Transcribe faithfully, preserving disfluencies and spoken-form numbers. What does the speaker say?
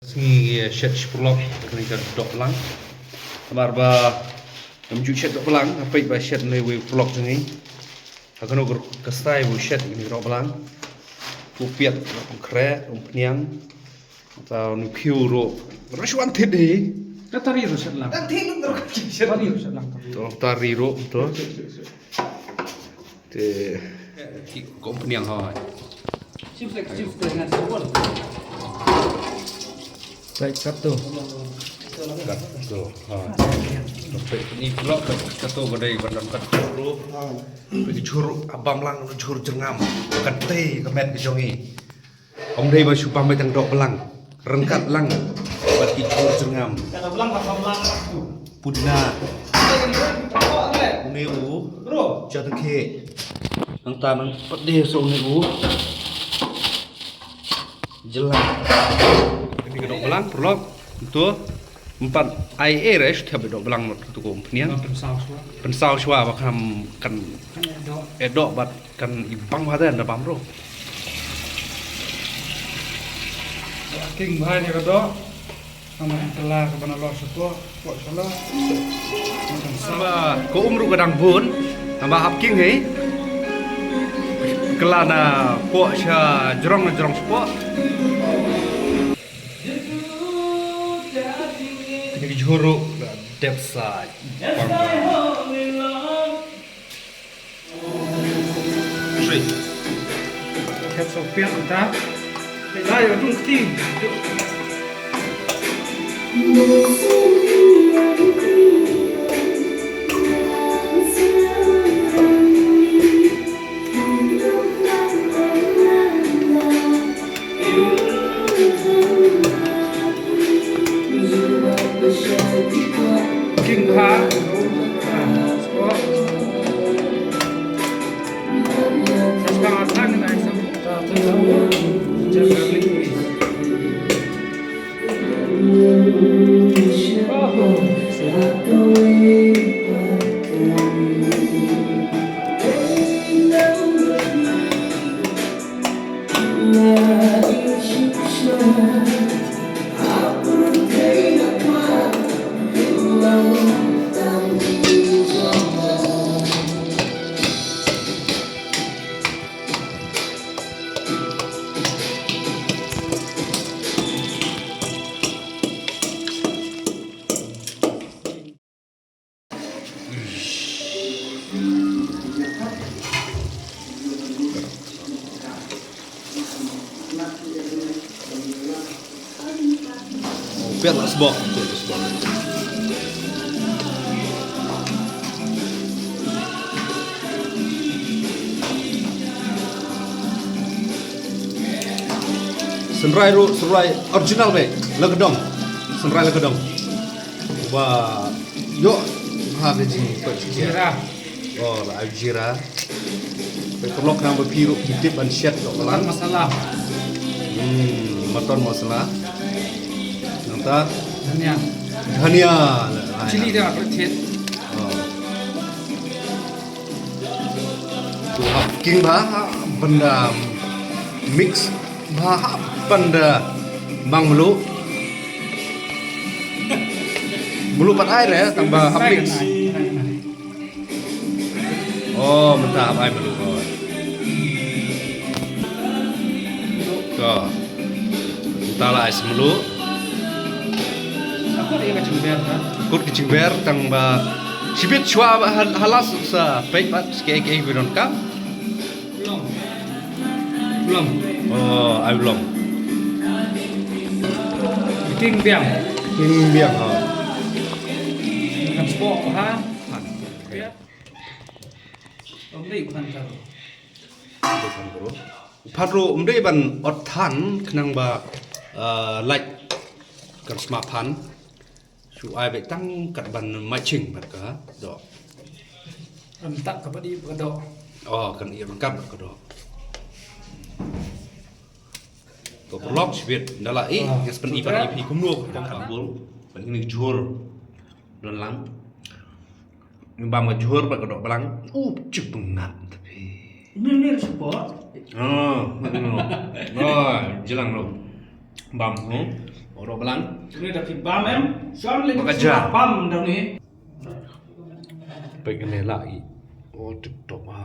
Sngi, eh, shet shi paralok ha kane ka dohblang. Namar ba ngam ju shet dohblang, nga peit ba shet ne wei paralok jong ngi. Ha kano ka, ka style u shet ïa kane ka dohblang. U piat, u khreh, u pniang. Ta u phew ruh. Ruh shu wan thied hi. Ka tari ruh shet lang. Tari ruh shet lang. To, tari ruh, to. Te, ki kompeni yang hai. Baik, satu. Satu, ha. Baik, ni pula, baik, satu badai, badam kat jhur. Baik, jhur, abam lang, jhur jyrngam. Kat tei, ka met ka jong i. Ym dei ba shu bam beit tang dohblang. Ryngkat lang bad ki jhur jyrngam. Ka dohblang ka bam lang tu. Pudna. Une u. Bro. Jatake. Nangta nang pdeng sa une u. Jylla. Kane ka dohblang paralok. Tu. Ym pat ai ei re shu thep dohblang mut tu ko pniang. Pynsaw shuwa. Pynsaw shuwa ba kan, kan. Kan eh doh. Eh doh bad Kan i bang bha te da bam ruh. King bha ïa ka doh. Namar ka la ka ban lor sha poh, poh sha la. Ba ko um ruh ka dang bun. Namar hap king hi. Ka la na poh sha jrong na jrong sha poh. Kane ka jhur ruh ka dep sa. Bang bha. Thep sa u piat mynta. Te la ïa u dung kti. King bha. Pet lah sebok, pet lah sebok. Synrai ruh, synrai original be, la ka dong. Synrai la ka dong. Ba ïoh ha ka jingpeit jira. Oh, la ai jira. Peit paralok, nang ba phi ruh phi tip ban shet dohblang. Mutton masala. Hmm, mutton masala. Nangta dhania. Dhania. Chili da ka thied. Oh. Tu hap king bha ban da mix bha ban da bang mluh. Mluh pat ai re tang ba hap mix. Oh, mynta hap ai mluh. To. Mynta la ai sa mluh. Kut ka jingber tang ba shibit shuwa ba ha la sa peit pat kiei kiei ba donkam. Long. Long. Oh, ai long. King biang. King biang, oh. Kan spok ha. Biang. Ym dei phan karo. Ym dei phan karo. Phan ruh ym dei ban ot than khnang ba, eh, lait kan sma phan. Shu ai beit tang kat ban matching bad ka doh. Kan tak ka padi ka doh. Oh, kan ïa ryngkat bad ka doh. Ko paralok shibit, da la i, ngas pyn i pyn i phi kumno ka bang ka bul, pyn i ni jhur. Don lang. Bam ka jhur bad ka dohblang. U chuk pyngat tapi. Ni ni support. Oh, no. Oh, jelang lo. Bam ho. Ro balang. Ni da phi bam em. Shon le bam da ni. Pek ne la i. Oh, TikTok ha.